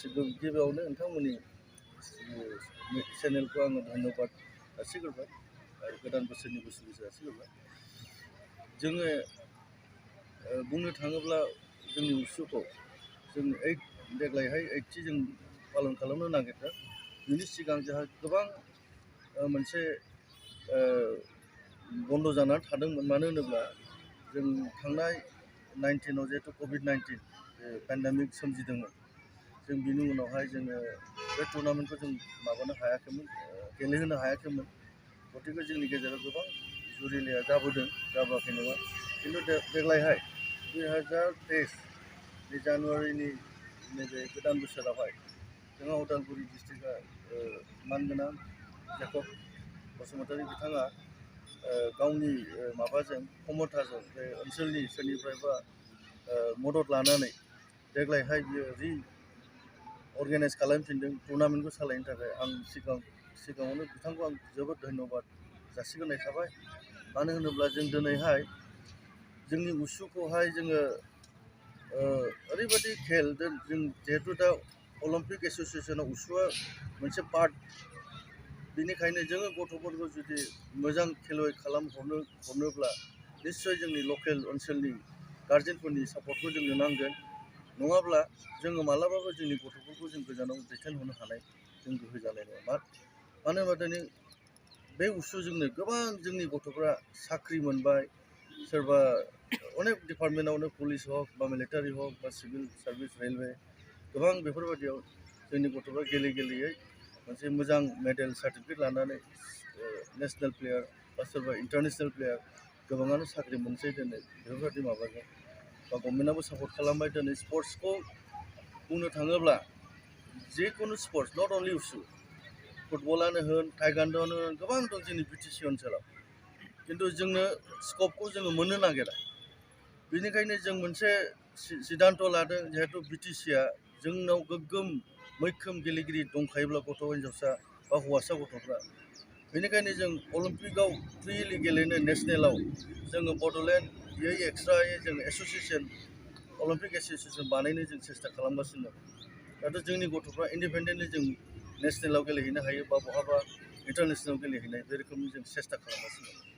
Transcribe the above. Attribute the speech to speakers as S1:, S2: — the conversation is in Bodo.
S1: गिबियावनो नोंथांमोननि चेनेलखौ आङो धन्यबाद जासिग्रोबाय आरो गोदान बोसोरनि बोसोर जासिग्रोबाय। जोङो बुंनो थाङोब्ला जोंनि उसुखौ जों देग्लायहाय 80 जों पालन खालामनो नागिरदों। बिनि सिगां जोंहा गोबां मोनसे बन्द जानानै थादोंमोन। मानो होनोब्ला जों थांनाय 19 जिहेतु COVID-19 पेन्डेमिक सोमजिदोंमोन। जों बिनि उनावहाय जोङो बे टुर्नामेन्टखौ जों माबानो हायाखैमोन, गेलेहोनो हायाखैमोन। गतिके जोंनि गेजेराव गोबां जुरिलाया जाबोदों, जाबोआखै नङा। खिन्थु देग्लायहाय 2023 जानुवारिनि नैबे गोदान बोसोरावहाय जोंहा उदालगुरि डिस्ट्रिक्टआ मानगोनां जेकब बसुमतारी बिथाङा गावनि माबाजों क्षमताजों बे ओनसोलनि सोरनिफ्रायबा मदद लानानै देग्लायहाय बियो अर्गानाइज खालामफिनदों टुर्नामेन्टखौ सालायनो थाखाय। आं सिगाङावनो बिथांखौ आं जोबोद धन्यबाद जासिग्रोनाय थाबाय। मानो होनोब्ला जों दिनैहाय जोंनि उसुखौहाय जोङो ओरैबायदि खेल जों जिहेतु दा अलिम्पिक एस'सिएसनाव उसुआ मोनसे पार्ट। बेनिखायनो जोङो गथ'फोरखौ जुदि मोजां खेलुवै खालामहरनोब्ला निस्सय जोंनि लकेल ओनसोलनि गार्जेनफोरनि सापर्टखौ जोंनो नांगोन। नङाब्ला जोङो मालाबाबो जोंनि गथ'फोरखौ जों गोजानाव दैथायहरनो हानाय जों गोहो जानाय नङा। मानो होनबा दिनै बे उसुजोंनो गोबां जोंनि गथ'फ्रा साख्रि मोनबाय। सोरबा अनेक डिपार्टमेन्टआवनो पुलिस हक बा मिलिटारि हक बा सिभिल सार्भिस रेलवे गोबां बेफोरबायदियाव जोंनि गथ'फ्रा गेलेयै मोनसे मोजां मेडेल सार्टिफिकेट लानानै नेसनेल प्लेयार बा सोरबा इन्टारनेसनेल प्लेयार गोबाङानो साख्रि मोनसै दिनै बेफोरबायदि माबाजों। बा गभर्नमेन्टआबो सापर्ट खालामबाय। दिनै स्पर्ट्सखौ बुंनो थाङोब्ला जिखुनु स्पर्ट्स नट अनलि उसु, फुटबलानो होन टाइकान्ड'आनो होन गोबां दं जोंनि बिटिसि ओनसोलाव। खिन्थु जोंनो स्कपखौ जोङो मोननो नागिरा। बेनिखायनो जों मोनसे सिद्धान्त लादों, जिहेतु बिटिसिआ जोंनाव गोग्गोम मैखोम गेलेगिरि दंखायोब्ला गथ' हिन्जावसा बा हौवासा गथ'फ्रा, बेनिखायनो जों अलिम्पिकआव फ्रिलि गेलेनो नेसनेलाव जोङो बड'लेण्डयै एक्सट्रायै जों एस'सिएसन अलिम्पिक एस'सिएसन बानायनो जों सेस्था खालामगासिनो दं। दाथ' जोंनि गथ'फ्रा इन्डिपेन्डेन्टलि जों नेसनेलाव गेलेहैनो हायो बा बहाबा इन्टारनेसनेलाव गेलेहैनाय बे रोखोमनि जों सेस्था खालामगासिनो दं।